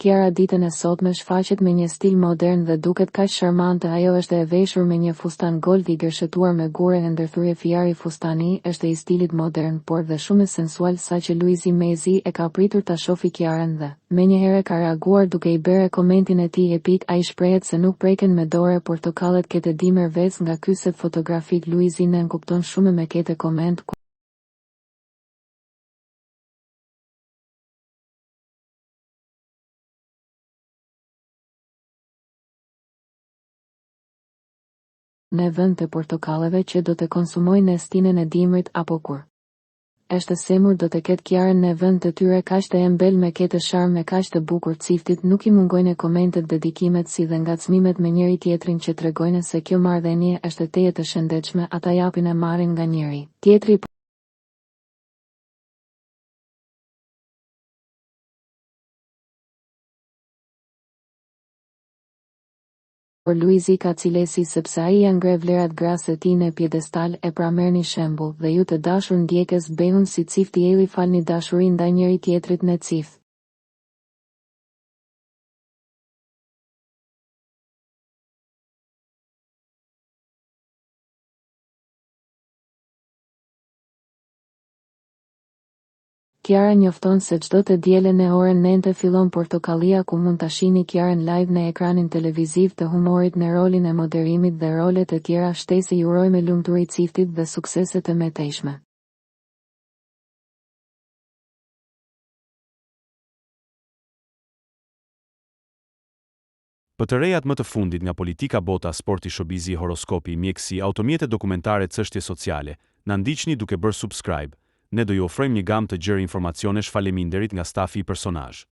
Kiara ditën e sotme shfaqet me një stil modern dhe duket kaq sharmante ajo eshte e veshur me një fustan gold i gërshetuar me gure e ndërthurje fijari fustani eshte i stilit modern por dhe shume sensual saqë Luizi mezi e ka pritur ta shofi Kiarën dhe menjëhere ka reaguar duke i bere komentin e tij epik ai shprehet se nuk preken me dore portokallet kete dimer vec nga ky set fotografik Luizi nenkupton shume me kete koment ku Ne vend të portokalleve që do të konsumojë ne stinën e dimrit apo kur është semur do të ketë Kiarën ne vend të tyre kaq të embel me kete sharm e kaq të bukur ciftit nuk i mungojne komentet dedikimet si dhe ngacmimet me njëri tjetrin që tregojne se kjo marrëdhenie është tejet e shëndetshme ata japin e marrin nga njëri tjetri Por Luizi ka cilesi sepse ai ia ngre vlerat grasë së tij ne piedestal e pra merrni shembull dhe ju të dashur ndjekës behun si cift jelli falni dashuri ndaj njëri tjetrit ne cift. Kiara njofton se çdo të diele ne oren nente fillon Portokallia ku mund ta shihni Kiarën live ne ekranin televiziv të humorit ne rolin e moderimit dhe role të tjera shtese i urojme lumturi ciftit dhe suksese të metejshme. Pë të rejat më të fundit nga politika bota sporti showbizi horoskopi mjekësi automjete dokumentare cështje sociale na ndiqni duke bërë subscribe ne do ju ofrojmë një gamë të gjerë informacionesh faleminderit nga stafi i Personazh.